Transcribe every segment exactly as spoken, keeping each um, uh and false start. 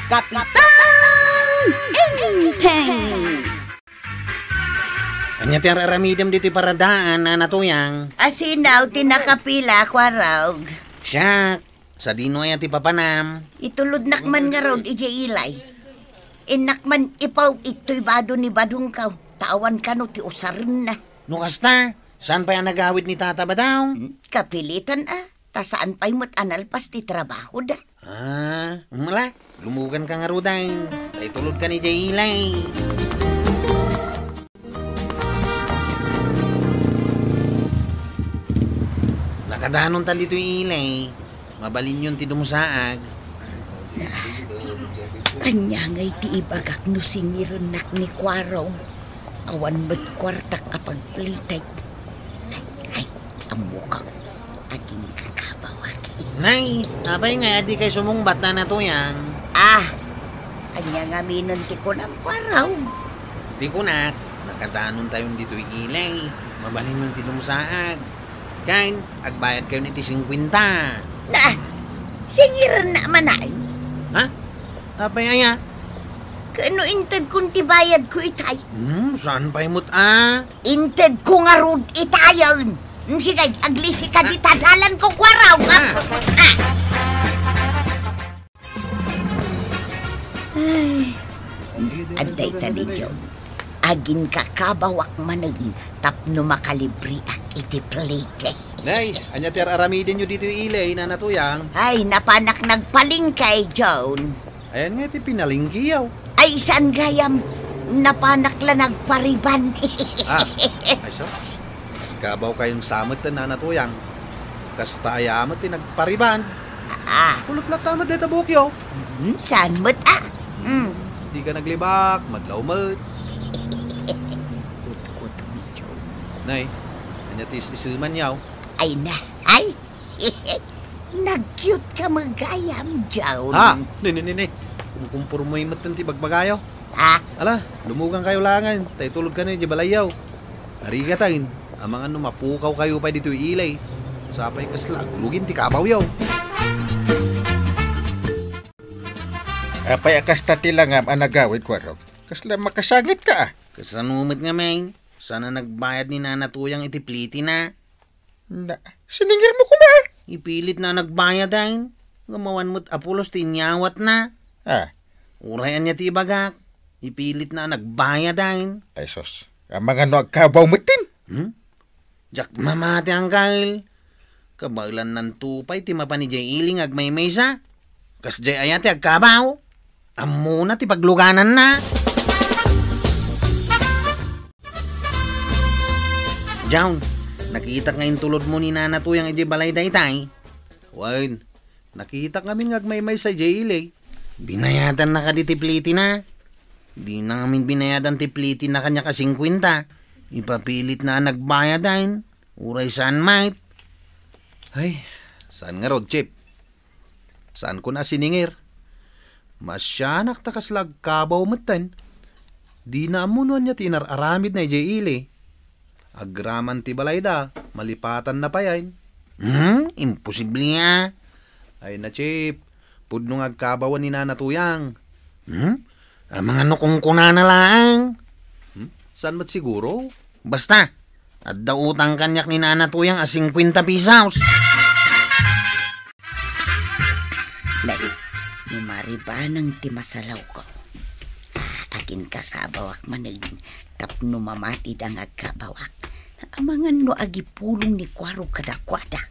Kapitan Enteng! Ania ti ar-aramidem ditoy paradaan, Nana Tuyang? Asinaw ti nakapila, Kuarog. Siak, sadino aya ti papanam? Itulodnak man ngarud idiay ilay. Innak man ipaw-ik toy bado ni badongko, ta awan kano ti usarenna. No kasta, saan pay a nagawid ni Tata Badong? Hmm, kapilitan a, ta saan pay met a nalpas ti trabahoda. Ah, mala, lumuganka ngaruden. Ta itulodkan idiay ilay. Nakadanontan ditoy ilay. Mabalinyon ti dumsaag. Ania ngay ti ibagak no singirennak ni Kuarog? Awan met kuartak a pagplitek. Ay, ay, ammok. Aginkakabawak. Nay, apay ngay a dikay sumungbat, Nana Tuyang? Ah, ania ngamin ti kunam, Kuarog? Ti kunak, nakadanontayon ditoy ilay. Mabalinyon ti dumsaag. Ken, agbayadkayon iti singkuenta. Na, singirennak manen. Ha? Apay aya? Ken no intedkon ti bayadko itay? Hmm, saan pay met a? Intedko ngarud itayen. Hmm, sige, aglisika dita dalanko, Kuarog. Ah. Ah. Ay, adda ita ni Joe. Aginkakabawak manen tapno makalibriak iti plete. Nay, ania ti ar-aramidenyo ditoy ilay, Nana Tuyang? Ay, napanak nagpalengke, John. Ayan nga ti pinalengkeyo. Ay, saan gayam? Napanak la nagpariban. Ah, ay sus. Kabaw kayon sa met, Nana Tuyang. Kasta aya met ti nagpariban. Ah. Kulot latta met dayta buokyo. Hmm, saan met, ah? Hmm. Dika naglibak, madlaw met. Utkot ni Joe. Nay, ania ti is-isemanyo? Ay na, ay. Nag-cute ka met gayam, Joe. Ha? Ni, ni, ni, ni. Kumkumpormoy met ti bagbagayo. Ha? Ala, lumugankayo laengen, ta itulodkan idiay balayyo. Arigatayon, amangan no mapukawkayo pay ditoy ilay. Sapay kasla agulogin ti kabawyo. Apay a kasta ti langam a nagawid, Kuarog? Kasla makasangitka, ah. Kasano met ngamin? Saan a nagbayad ni Nana Tuyang iti plitina? Na, siningirmo koma? Ipilitna a nagbayad, ay. Ngem awan met a pulos ti inyawatna. Ah. Uray ania ti ibagak, ipilitna a nagbayad, ay. Ay sus, amangan no agkabaw metten. Hmm? Diak mamati, Angkel. Kabaelannan to pay ti mapan idiay ili nga agmaymaysa. Kasdiay aya ti agkabaw? Ammona ti paglugananna. John, nakitak nga intulodmo ni Nana Tuyang idiay balay dayta, ay. Wen, nakitak ngamin nga agmaymaysa idiay ili. Binayadanna kadi ti plitina? Dina ngamin binayadan ti plitina kaniak a singkuenta. Ipapilitna a nagbayad, ay. Uray saan met. Ay, saan ngarud, Chip? Saanko a siningir. Maasianak ta kasla agkabaw metten. Dina ammo no ania ti inar-aramidna idiay ili. Agraman ti balayda, malipatanna pay, ay. Hmm? Imposible, a. Ay na, Chip. Pudno nga agkabawan ni Nana Tuyang. Hmm? Amangan no kunkunana laeng. Hmm? Saan met siguro? Basta, adda utang kaniak ni Nana Tuyang a singkuenta pesos. Nay, ni Maribanang ti masalawko. Ah, aginkakabawak manen tapno mamatida nga agkabawak. Amangan no agipulong ni Kuarog kadakuada.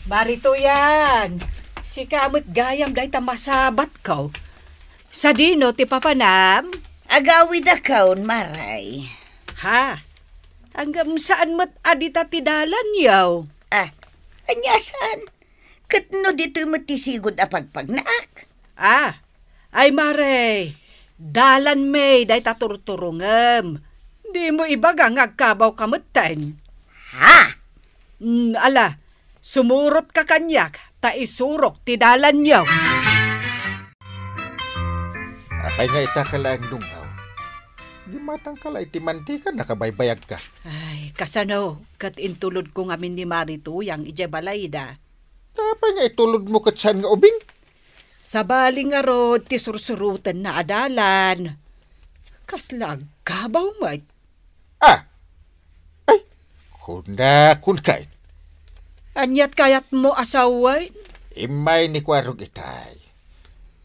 Mari Tuyang, sika met gayam dayta masabatko. Sadino ti papanam? Agawidakon, Maray. Ha? Ngem saan met a dita ti dalanyo? Ah, ania saan? Ket no ditoy met ti sigud a pagpagnaak? Ah, ay Maray, dalanmi dayta turturongem. Dimo ibaga nga agkabawka metten. Ha? Mm, ala, sumurotka kaniak, ta isurok ti dalanyo. Apay nga ita ka laeng, Dunggaw? Di matangka la iti mantika, nakabaybayagka. Ay, kasano, ket intulodko ngamin ni Mari Tuyang idiay balayda. Apay nga itulodmo ket saan nga ubing? Sabali ngarud ti sursurotenna a dalan. Kasla agkabaw met. Ah! Ay, kuna, kunka. Aniat kayatmo a sawen? Immay ni Kuarog itay.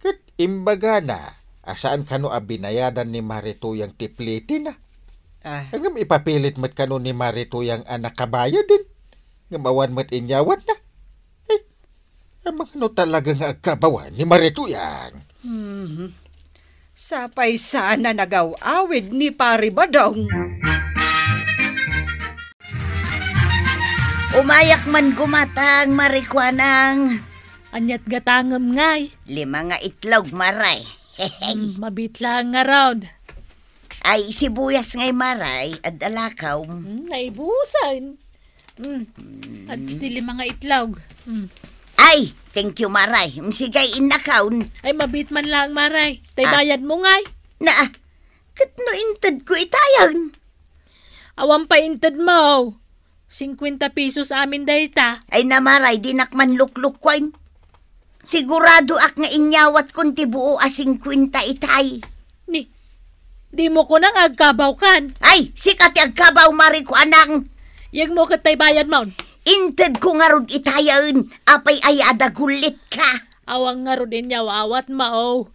Ket imbagana a saan kano a binayadan ni Mari Tuyang ti plitina. Ah. Ngem ipapilit met kano ni Mari Tuyang a nakabayaden. Ngem awan met inyawatna. Ay, amangan no talaga nga agkabawan ni Mari Tuyang. Mhm. Sapay sana nagaw-awid ni Pari Badong. Umayak man gumatang, Mari Kuanang. Aniat gatangem ngay? Lima nga itlog, Mari. Hmm, mabitlang ngarud. Ay, sibuyas ngay, Mari, adda lakaw. Hmm, naibusan. Hmm. Adda ti lima nga itlog. Hmm. Ay, thank you, Mari. Hmm, sige, innakaw. Ay, mabit man lang, Mari. Tay Ah. bayad mo ngay. Na, ket no inted ko itayan? Awan pay inted mo. Singkwenta pesos amin dayta. Ay na, Mari, dinak man luklukwan. Siguradoak nga inyawatkon ti buo a singkwenta itay. Ni, di mo kunang agkabawkan. Ay, sika ti agkabaw, Mari Kuanang. Yegmo ket tay bayad mo. Inted ko ngarud itayen, apay aya a dagullit ka. Awan ngarud inyawawat mo.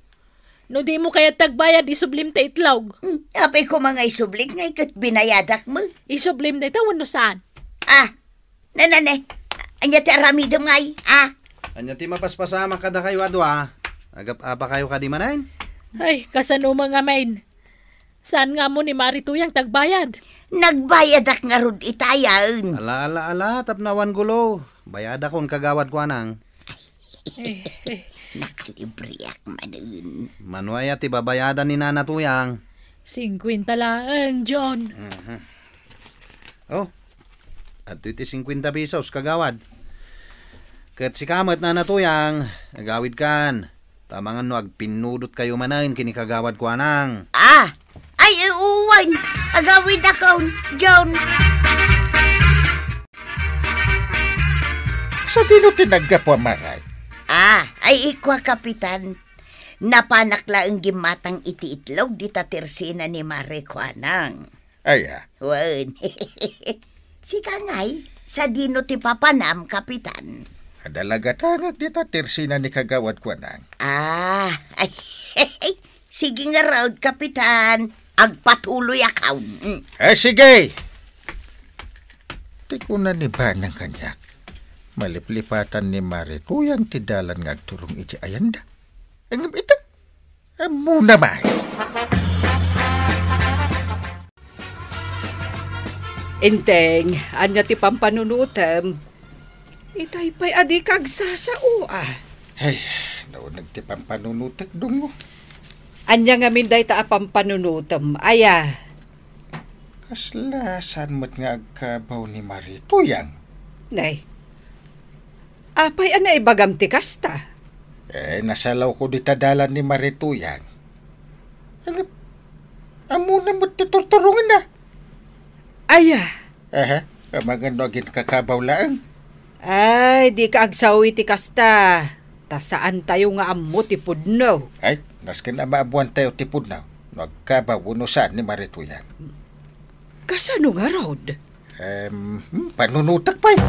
No di mo kayat ti agbayad, isublim ta itlog. Hmm, apay ko mga isublik nga iket binayadak mo. Isublim dayta wenno saan? Ah, Nanane, ania ti aramidem ngay, a? Ania ti mapaspasamak kadakayo a dua? Agap-apa kayo kadi manen? Ay, kasano man ngamin? Saan nga ammo ni Mari Tuyang ti agbayad? Nagbayadak ngarud itayen. Ala, ala, ala, tapno awan gulo. Bayadakon, Kagawad Kuanang. Eh, eh. Nakalibriak manen. Mano aya ti babayadan ni Nana Tuyang? Singkwenta laeng, John. Mhm. Oh, adtoy ti singkwenta pesos, Kagawad. Ket sika met, Nana Tuyang, agawidkan. Ta amangan no agpinnudot kayo manen ken ni Kagawad Kuanang. Ah! Ay, ay, uwan! Agawidakon, John! Sadino ti naggapu a Mari? Ah, ay ikua, Kapitan. Napanak laeng gimmatang iti itlog dita tersina ni Mari Kuanang. Aya? Wen. Sika ngay, sadino ti papanam, Kapitan? Adda la gatangek dita tersina ni Kagawad Kuanang. Ah, ay, sige ngarud, Kapitan. Agpatuloyakon. Mm. Eh, sige! Ti kuna ni Banang kaniak, maliplipatan ni Mari Tuyang ti dalan nga agturong iti ayanda. Ngem ita, ammona man. Enteng, ania ti pampanunutem? Itay pay a dika agsasao, a. Ay, nauneg ti pampanunutek, Dungo. Ania ngamin dayta a pampanunutem, aya? Kasla saan met nga agkabaw ni Mari Tuyang? Nay, apay a naibagam ti kasta? Eh, nasalawko dita dalan ni Mari Tuyang. Ngem, ammona met ti turturongenna. Aya? Aha, amangan no aginkakabaw laeng. Ay, dika agsawi ti kasta. Ta saantayo nga ammo ti pudno. Ay, nasken a maammoantayo ti pudno no agkabaw wenno saan ni Mari Tuyang. Kasano ngarud? Em, hmm, panunutek pay.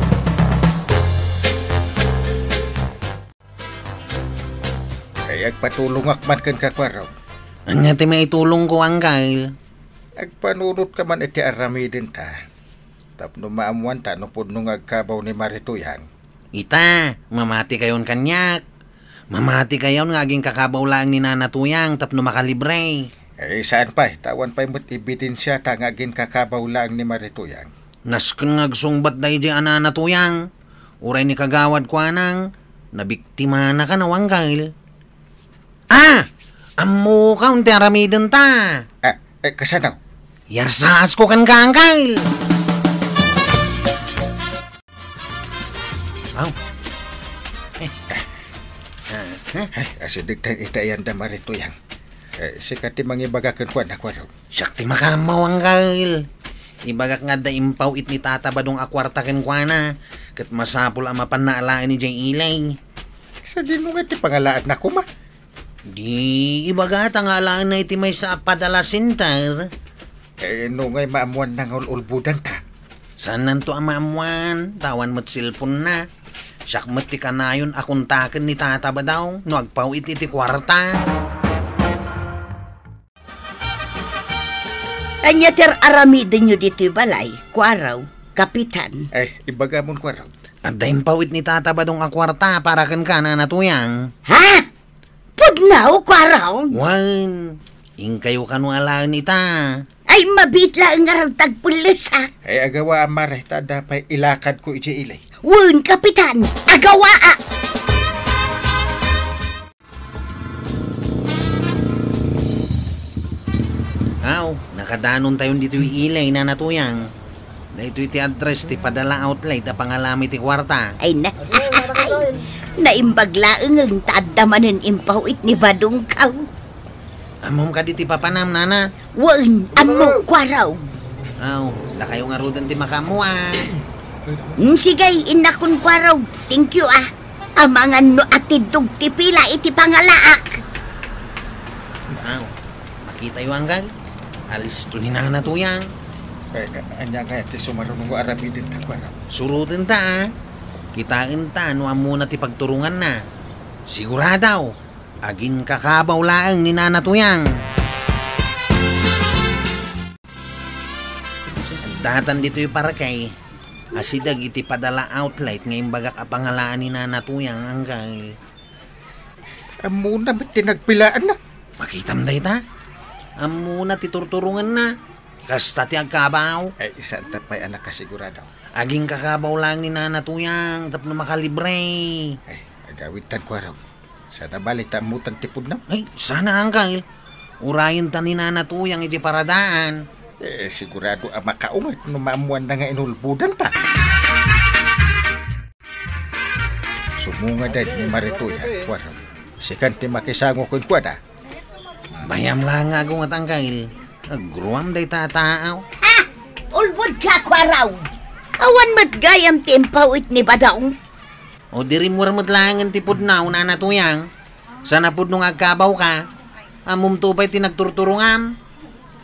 Ay, agpatulongak man kenka, Kuarog. Ania ti maitulongko, Angkel? Agpanunotka man iti aramidenta. Tapno maammoanta no pudno nga agkabaw ni Mari Tuyang. Ita, mamati kayon kaniak. Mamati kayon nga aginkakabaw laeng ni Nana Tuyang tapno makalibre. Eh, saan pay, ta awan pay met ebidensiata nga aginkakabaw laeng ni Mari Tuyang. Nasken nga agsungbat daydiay a Nana Tuyang, uray ni Kagawad Kuanang, nabiktimana kano, Angkel. Ah! Ammoka ti aramidenta. Ah, eh, kasano? Yasasko kenka, Angkel. Aw. Eh. Ah, eh? Ay, asideg ta ita ayanda, Mari Tuyang. Eh, sika ti mangibaga kenkuana, Kuarog. Siak ti makaammo, Angkel. Ibagak nga adda impaw-it ni Tata Badong a kuarta kenkuana, ket masapul a mapanna alaen idiay ili. Sadino nga ti pangalaanna koma? Di ibagata nga alaenna iti maysa a padala center. Eh, no ngay maammuanna nga ul-ulbodanta? Saannanto a maammuan, ta awan met cellphone-na. Siak met ti kanayon a kontaken ni Tata Badaw no agpaw-it iti kuarta. Ania ti ar-aramidenyo ditoy balay, Kuaraw, Kapitan? Eh, ibagamon, Kuaraw. Adda impaw-it ni Tata Badong a kuarta para kenka, Nana Tuyang. Ha? Pudno, Kuaraw? Wen, inkayo kano alaen ita. Ay, mabiit laeng ngarud ti agpellesak. Ay, agawa, Mare, ta adda pay ilakadko idiay ili. Wen, Kapitan, agawa, a. Aw, nakadanontayon ditoy ili, Nana Tuyang. Daytoy ti address ti Padala Outlet a pangalami ti kuarta. Ay, na-, naimbag laeng ta adda manen impaw-it ni Badong, Kuaraw. Ammom kadi ti papanam, Nana? Wen, ammok, Kuaraw. Aw, dakayo ngaruden ti makaammuan. Mm, sige, innakon, Kuaraw. Thank you, a. Amangan no atiddog ti pila iti pangalaak. Aw, makitayo, Anggal. Alisto ni Nana Tuyang. Eh, ania nga ti sumaruno nga aramidenta, Kuaraw? Surotenta, a. Kitaenta no ammona ti pagturonganna. Sigurado, aginkakabaw laeng ni Nana Tuyang. Addatan ditoy parkay, asideg iti Padala Outlet nga imbagak a pangalaan ni Nana Tuyang, Anggal. Ammona met ti nagpilaanna. Makitam dayta? Ammona ti turturonganna. Kasta ti agkabaw. Ay, saanta pay a nakasigurado. Aginkakabaw laeng ni Nana Tuyang tapno makalibre. Ay, agawidtan, Kuaraw. Saan a bale ta ammotan ti pudno? Ay, saan a, Angkel. Urayenta ni Nana Tuyang iti paradaan. Eh, sigurado a makaunget no maammoanna nga inulbodanta. Sumungaden ni Maritoy, Kuaraw. Sikan ti makisango kenkuana. Bayam laeng nga agunget, Angkel. Agruam dayta a taaw. Ah! Ulbodka, Kuaraw! Awan met gayam ti impaw-it ni Badong. O di rimmuar met laengen ti pudno, Nana Tuyang. Saan a pudno nga agkabawka? Ammomto pay ti nagturturongam?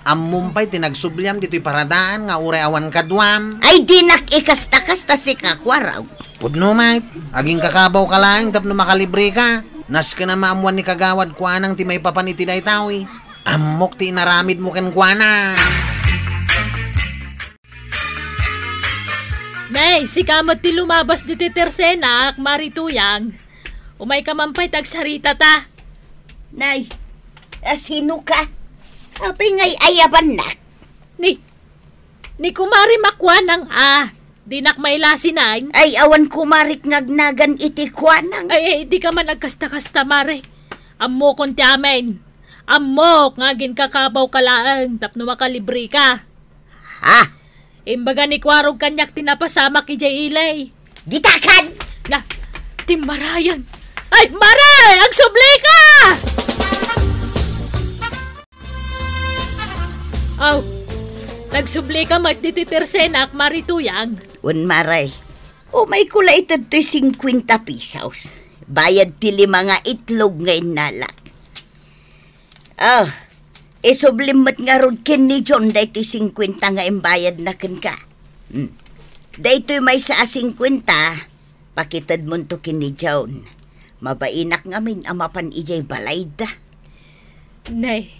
Ammom pay ti nagsubliam ditoy paradaan nga uray awan kaduam? Ay, dinak ikasta-kasta sika, Kuaraw. Pudno met, aginkakabawka laeng tapno makalibreka. Nasken a maammoan ni Kagawad Kuanang ti maipapan iti daytoy. Ammok ti inaramidmo kenkuana. Nay, sika met ti lumabas ditoy tersenak, Marituyang. Umayka man pay ta agsaritata. Nay, a, sinoka? Apay nga ay-ayabannak? Ni, ni kumari Makuanang a. Dinak mailasinan. Ay, awan kumarik nga agnagan iti Kuanang. Ay, ay, dika man agkasta-kasta, Mare. Ammokon ti amin. Ammok nga aginkakabawka laeng tapno makalibreka. Ha? Imbaga ni Kuarog kaniak ti napasamak idiay ili. Ditakan! Na, timmarayan! Ay, Mare! Agsublika! Aw, nagsublika met ditoy tersenak, Marituyang. Wen, Mare. Umayko la itedtoy singkuenta pesos. Bayad ti lima nga itlog nga innalak. Ah, isublim met ngarud ken ni John daytoy singkuenta nga imbayadna kenka. Hmm. Daytoy maysa a singkuenta, pakitedmonto ken ni John. Mabainak ngamin a mapan idiay balayda. Nay,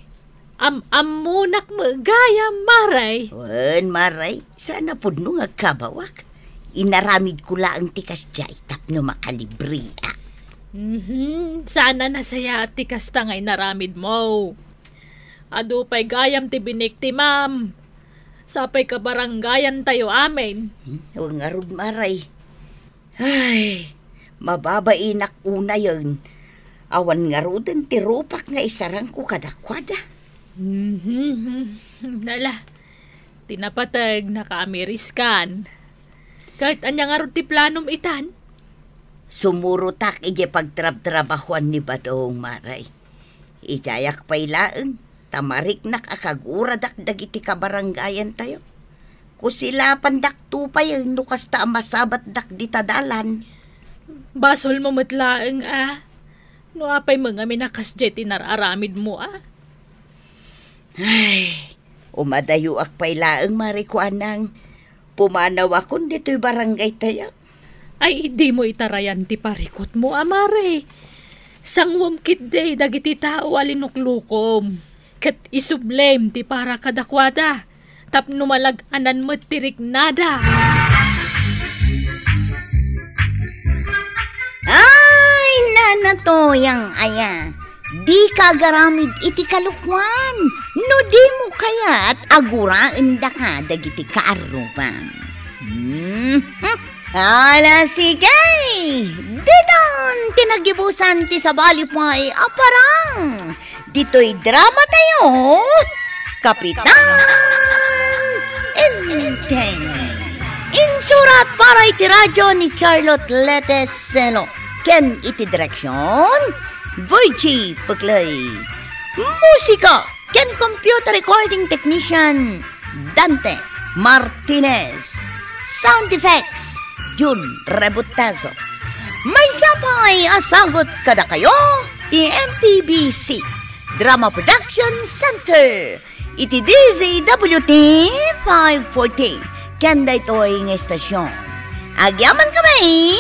am-ammonak met gayam, Mare. Wen, Mare, saan a pudno nga agkabawak. Inaramidko laeng ti kasdiay tapno makalibreak. Mhm, saan a nasayaat ti kasta nga inaramidmo. Adu pay gayam ti biniktimam. Sapay kabarangayantayo amin. Hmm, wen ngarud, Mare. Ay, mababainak unayen. Awan ngaruden ti rupak nga isarangko kadakuada. Mhm. Nala, ti napateg nakaamiriskan. Ket ania ngarud ti planom itan? Sumurotak idiay pagtrabtrabahuan ni Badong, Mare. Idiayak pay laeng, ta mariknak a kaguradak dagiti kabarangayantayo. Kusilapandak tupayen no kasta a masabatdak dita dalan. Basolmo met laeng a. No apay met ngamin a kasdiay ti nar-aramidmo a. Ay, umadayoak pay laeng, Mare Kuanang. Pumanawakon ditoy barangaytayo. Ay, dimo itarayan ti parikutmo a, Mare. Sanguem ketdi dagiti tao a linuklukom, ket isublem ti para kadakuada, tapno malag-anan met ti riknada. Ay, Nana Toyang aya, dika agaramid iti kalokuan no dimo kayat a guraendaka dagiti kaarrubam. Hmm? Ala, sige! Ditan ti nagibusan ti sabali pay a parang ditoy dramatayo, Kapitan Enteng. Insurat para iti radio ni Charlotte Leteselo ken iti direksyon, Virgie Puclay. Musika ken computer recording technician, Dante Martinez. Sound effects, Jun Rebutazo. Maysa pay a sagut kadakayo ti M P B C Drama Production Center iti D Z W T five forty ken daytoy nga estasyon. Agyaman kami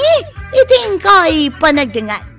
iti inkay panagdengngeg.